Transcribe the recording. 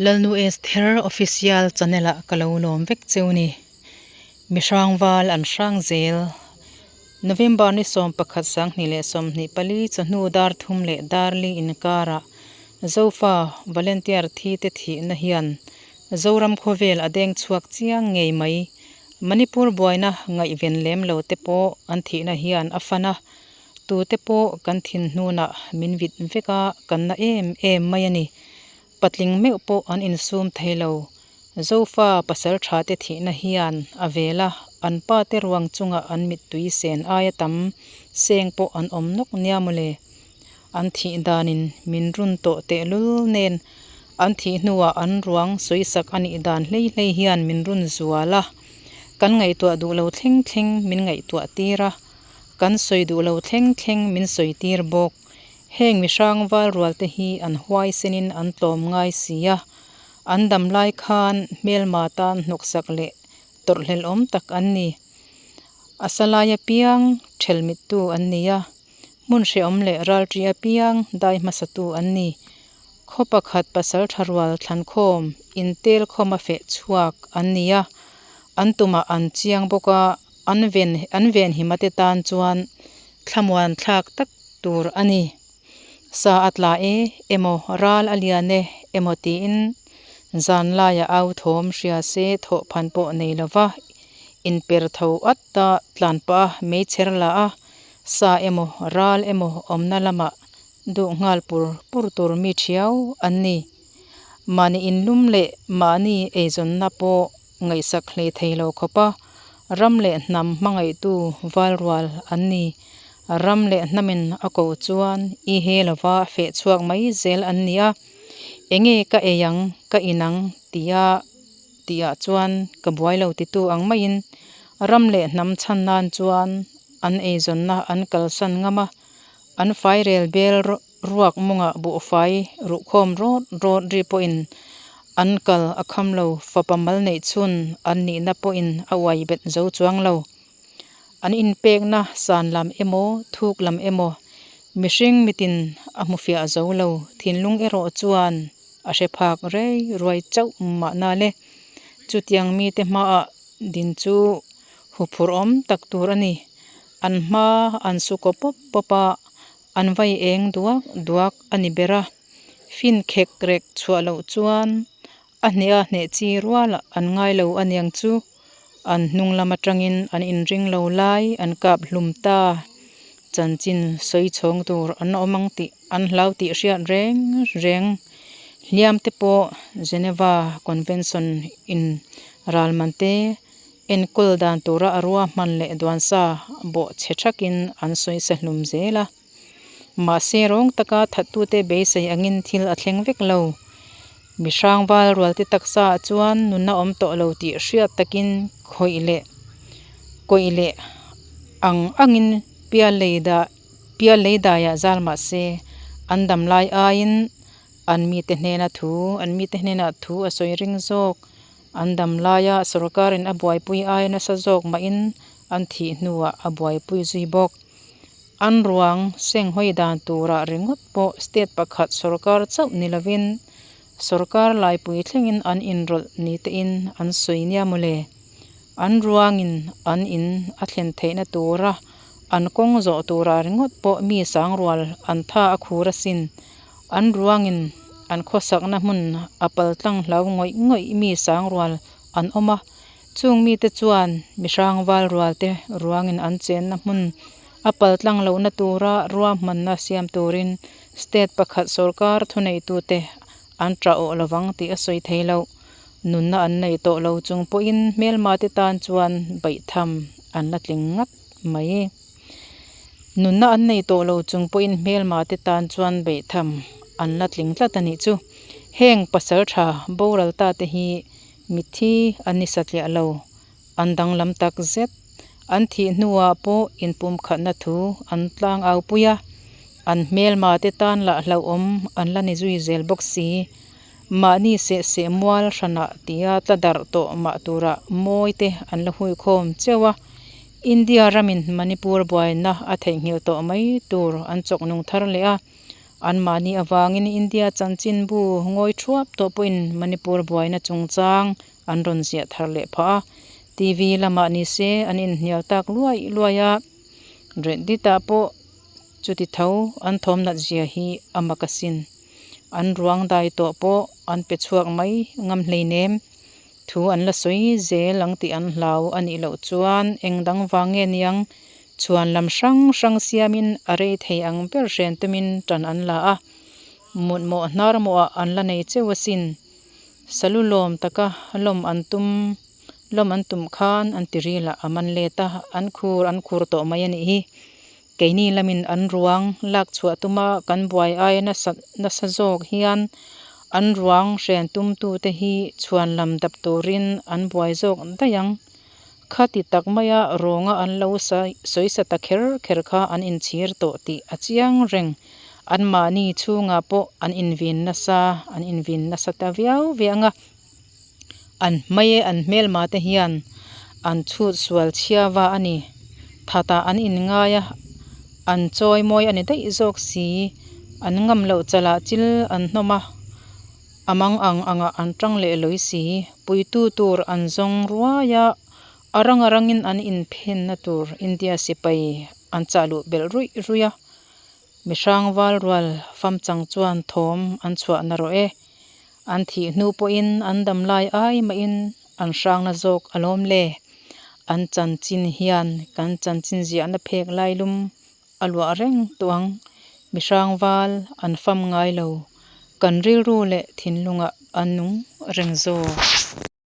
Lalnu Esther Official channel ah ka lo lawm vek cheu ni. Mi hrangval an hrang zel. November ni 11, 2024 chawhnu dar thum leh dar li inkarah Zofa Volunteer thi te thihna hian Zoram khawvel a deng chhuak chiang ngei mai. Manipur buaina ngaihven lem lo te pawh an thihna hian a fan a, tute pawh kan thin hnunah min vit vek a, kan na em em mai a ni. Patling meuh pawh an insum thei lo. Zofa pasal tha te thihna hian a vel a, an pa te ruang chunga an mittui sen aia tam seng pawh an awm nawk nia mawle. An thih danin min run tawh tehlul nen an thih hnuah an ruang sawisak a nih dan hlei hlei hian min run zual a, kan ngaihtuah duh lo thleng thleng min ngaihtuah tir a, kan sawi duh lo thleng thleng min sawi tir bawk. Heng mi hrang val rual te hi an huaisenin an tlawm ngai si a, an dam lai khan hmelma tan hnawksak leh tawrhhlelh awm tak an ni. A sa lai apiang thelmittu an ni a, hmun hrehawm leh ralṭi apiang dai hmasatu an ni. Khaw pakhat pasal tha rual thlankhawm intel khawma feh chhuak an ni a, an tumah an chiang bawk a, an ven an venhima te tan chuan thlamuan thlak tak tur a ni. Sa a tla e, emaw ral a lian e, emaw tiin zan laia au thawm hria se thawh phan pawh nei lova inper tho at a tlan pah a meichher la a, sa emaw ral emaw awmna lamah duh nghal pur pur tur mi thiau an ni. Mahni inlum leh mahni eizawnna pawh ngaihsak hlei thei lo khawp a, ram leh hnam hmangaihtu valrual an ni. Ram leh hnamin a koh chuan i he lova feh chhuak mai zel an ni a, enge ka ei ang, ka in ang tia tihah chuan ka buai lo titu ang maiin ram leh hnam chhan nan chuan an eizawnna an kalsan ngam a, an fairel bel Ruak mawngah buhfai ruhkhawm rawt rawt ri pawhin an kal a kham lo, fapa mal neih chhun an nihna pawhin a uai bet zo chuang lo. An inpekna san lam emaw thuk lam emaw mihring mitin a hmu fiah zo lo, thinlung erawh chuan a hre phak rei ruai chauh mahna le. Chutiang mite hmaah din chu huphurh awm tak tur a ni. An hma an su kaw pawp pawp a. An vai eng duak duak a ni ber a, fin khek rek chhuah loh chuan a hneh a hneh chi rual an ngai lo a niang chu. An hnung lam atangin an inring lo lai an kap hlum ta. Chanchin sawi chhawng tur an awm ang tih an hlau tih hriat reng reng. Hliam te pawh Geneva Convention in ralman te Enkawl dan tura a ruahman leh duansa bawh chhe thakin an sawi sa hlum zel a. Mahse rawng taka thattute beisei angin thil a thleng vek lo. Mi hrangval rualte taksa ah chuan nunna awm tawh lo tih hriat takin khawih leh kawih leh ang angin pial lei dah pial lei daiah zal mahse an dam lai aiin an mite hnena thu an mite hnenah thu a sawi ring zawk. An dam laia sorkarin a buaipui aia nasa zawk mahin an thih hnuah a buaipui zui bawk. An ruang senghawi dan turah ringawt pawh state pakhat sorkar chauh ni lovin sorkar laipui thlengin an inrawlh ni tein an sawi nia mawle. An ruangin an in a thlen theihna tura an kawng zawh turah ringawt pawh mi sangrual an tha a khur asin. An ruangin an khawsakna hmun a paltlang hlau ngawih ngawih mi sangrual an awm a, chung mite chuan mi hrangval rualte ruangin an chenna hmun a paltlang lohna tura ruahmanna siam turin state pakhat sorkar thuneitute an tah awh lovang tih a sawi thei loh. Nunna an nei tawh lo chung pawhin hmelmate tan chuan baihtham an la tling ngat mai. Nunna an nei tawh lo chung pawhin hmelma te tan chuan beihtham an la tling tlat a nih chu. Heng pasal tha boral ta te hi mitthi an ni satliah lo, an danglam tak zet. An thih hnuah pawh inpumkhatna thu an tlang au pui a, an hmelma te tan lah hlauhawm an la ni zui zel bawk si. Mahni seh seh mual hranah tia tla darh tawh mah turah mawi te an la huikhawm cheuh a. India ramin Manipur buaina a theihnghilh tawh mai tur an chawk nung thar leh a, Anmahni avangin India chanchinbu ngawi thuap tawh pawhin Manipur buaina chungchang an rawn ziah thar leh phah a, TV lamah ni se an inhnial tak luai luai a, Reddit ah pawh chuti tho an thawm nat zia hi a mak asin. An ruang dai tawh pawh an pe chhuak mai ngam hleinem. Thu an la sawi zel ang tih an hlau a nih loh chuan eng dang vang nge niang chhuan lam hrang hrang siamin a rei thei ang ber hren tumin tan an la a, mutmawh hnar mawhah an la nei cheu asin. Salu lawm taka lawm an tum lawm an tum khan an ti rilah a man let a, an khur an khur tawh mai a nih hi. Keini lamin an ruang lak chhuah tuma kan buai aia nasa nasa zawk hian an ruang hren tumtute hi chhuan lam dap turin an buai zawk daih ang. Khati tak maia rawnga an lo sawisa ta kher kher kha an inchhir tawh tih a chiang reng. Anmahni chhungah pawh an invin nasa an invin nasa ta viau ve ang a. An hmai an hmelma te hian an chhut sual chhiava a ni. Thatah an inngai a, an chawi mawi a ni daih zawk si. An ngam loh chalah chil an hnawm a, a mang ang angah an tang leh lawi si. Puitu tur an zawng ruai a, a rang a rangin an inphenna tur India sipai an chah luh belh ruih ruih a. Mi hrangval rual fam chang chuan thawm an chhuah na rawh e. An thih hnu pawhin an dam lai ai mahin an hrangna zawk alawm le. An chanchin hian kan chanchin ziahna phek lai lum a luah reng tawh ang. Mi hrangval an fam ngai lo. Kan rilru leh thinlungah an nung reng zawk.